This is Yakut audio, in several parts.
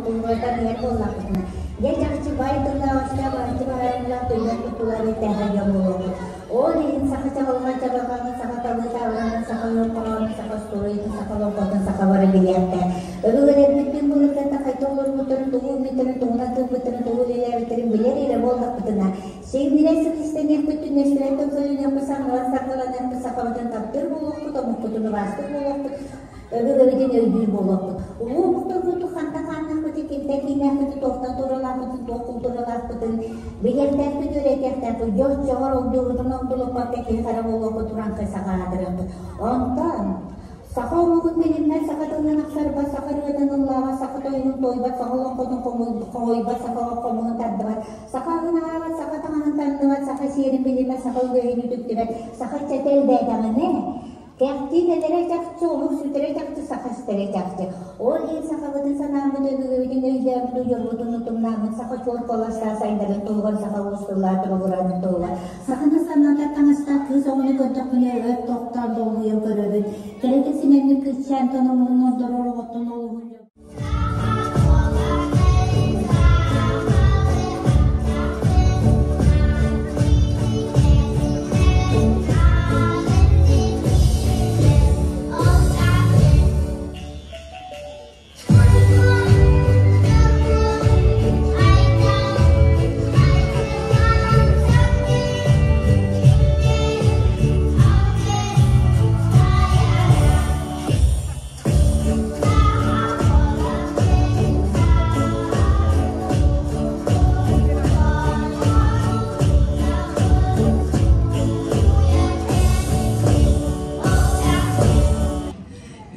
култуурата иһэр буоллахпытына, дьэ чахчы баай тыллаах-өстөөх баһыччы баһаарынылаах тойон туттулар этээхэ дьон буолуохпут. Ол иһин саха чаҕылҕан чабырҕаҕын, саха талыы таабырынын, саха ыал хоһоонун, саха остуоруйатын, саха олоҥхотун саха бары билиэхтээх. Өбүгэлэрбит былыргыта хайдах олорбуттарын, тугу үүммүттэрин, тугунан тыыммыттарын, тугу үлэлээбиттэрин билэр эрэ буоллахпытына, Сиҥнирэ силистэниэхпит, түннэстэрэн көлүнүөхпүт, саҥаран саргыланыахпыт, сахабытын таптыыр буолуохпут, омукпутун убаастыыр буолуохпут, өбүгэбитин өйдүүр буолуохпут. Улуу омуктарбытын ханна хааннаахпытын, кимтэн кииннээхпитин, туохтан тууралаахпытын, туох култууралаахпытын билиэхтээхпит, үөрэтиэхтээхпит, дьон чоҕор огдуубутун огдулуппакка киһи-хара буолуохпут, урааҥхай саха аатырыахпыт. Онтон Саха омугун билиммэт, саха тылын ахсарбат, саха ырыатын ыллаабат, саха тойугун туойбат, саха олоҥхотун хоһуйбат, саха хомуһун тардыбат, саха аһын аһаабат, саха таҥаһын таҥныбат, саха сиэрин билиммэт, саха үгэһин үтүктүбэт, саха иччэтэ элбээтэҕинэ, кэхтии кэлэрэ чахчы, омук сүтэрэ чахчы, саха истэрэ чахчы. Ол иһин сахабытын санааммыт, өбүгэбитин өйдөөммүт, удьуорбутун утумнааммыт, саха чуор куоластаах сайдарын туһугар, саха уус тыллаах туругурарын туһугар Саханы санаата таҥастаах кыыс оҕону көрдөхпүнэ өр тохтоон долгуйан көрөбүн. Кэрэтик симэммит кыысчаантан омугун ордорор оҕоттон олуһун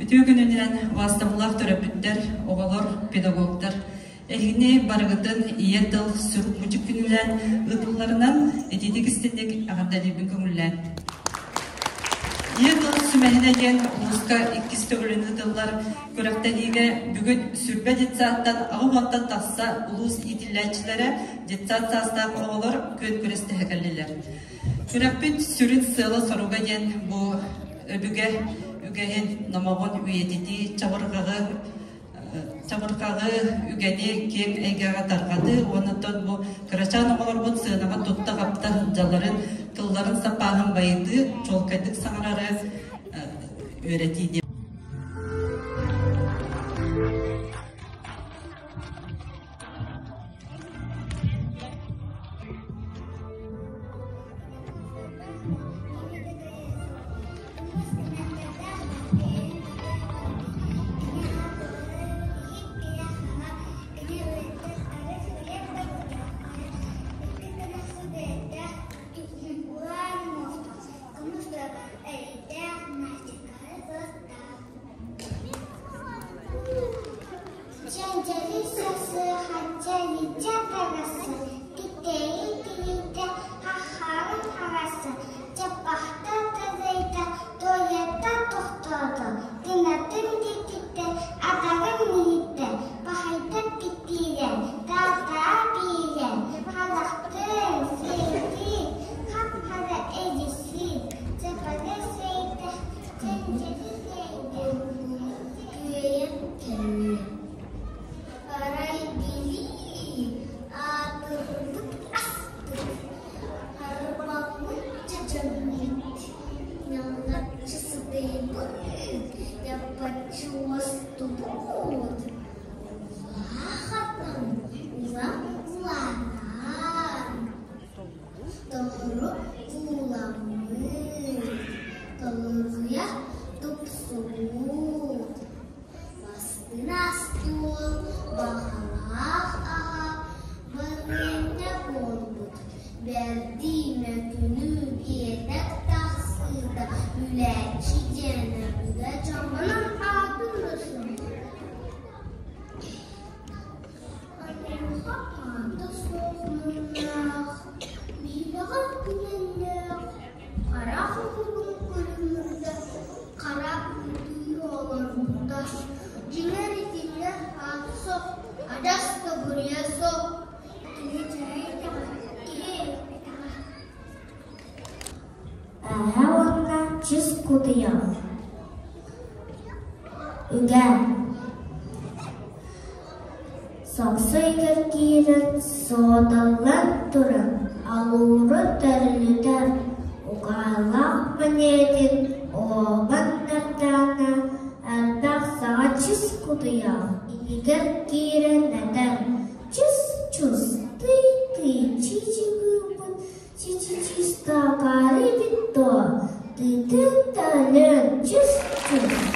Үтүө күнүнэн убаастабыллаах төрөппүттэр, оҕолор, педагогтар! Эһигини барыгытын Ийэ тыл сурук-мучук күнүнэн ыытылларынан итиитик истинник эҕэрдэлиирбин көҥүллээн. Ийэ тыл сүмэһинэ диэн улууска иккис төгүлүн ыытыллар күрэхтэһиигэ бүгүн Сүрбэ детсадтан аҕыс уонтан тахса улуус иитиллээччилэрэ детсад саастаах оҕолор күөн күрэстэһэ кэллилэр. Күрэхпит сүрүн сыала-соруга диэн бу өбүгэ үгэһин номоҕун үйэтитии, чабырҕаҕы чабырҕаҕы үгэни киэҥ эйгэҕэ тарҕатыы уонна бу кырачаан оҕолорбут сыанаҕа тутта-хапта сылдьалларын, тылларын саппааһын байытыы, чуолкайдык саҥарары үөрэтии диэн. Дьэдьэли сасыһачча илдьэ тарасса, титэйи тиритэ хаххарын харасса, чаппахта тарайда, туойата тохтоото, тынатын диэкиттэ, атаҕын иһиттэ, пахайда китиирэ, таатаа биирэ, харахтын сиэтии, хап-хара эдьиссии, чапаны сэйтэ, чэнчэли сэйдэ, күөйэн кэллэ. Арай били аатырбыт аспыт, арбаммыт чачаммыт, ньаллаччы сытыйбыт, ньаппаччы уостубут, улаах атам улам улаатан, толору кууламмыт, толоруйа тупсубут. Бастыҥ остуол, баҕалаах аҕа барыанньа буолбут, бэрдии мөкүнү биэтэк тахсыыта үлээччи диэн өбүгэ дьоммун аатын да Айылҕа аата суох муҥнаах, биһилэҕэ күнэннээх, харах уһугун күлүмүрдэ, хара ытыы олорбута. Дьиҥэр итиннэ аата суох, адьас да буруйа суох. Киһи дьаһайдаҕа, киһи этэҕэ. Эһэ уонна чыс кутуйах Үгэ. Сохсо иһигэр киирэн суодаллан туран алуурун тэрилитэр угаалаах мэниэтин уолбан Нардаана элбэх саҥа чыс кутуйах иһигэр киирэн этэр: «Чыс-чус, тый-тый, чичигыыбын, чичичистаакаары эбит дуо, тыытын да өлөөн, чыс-чус».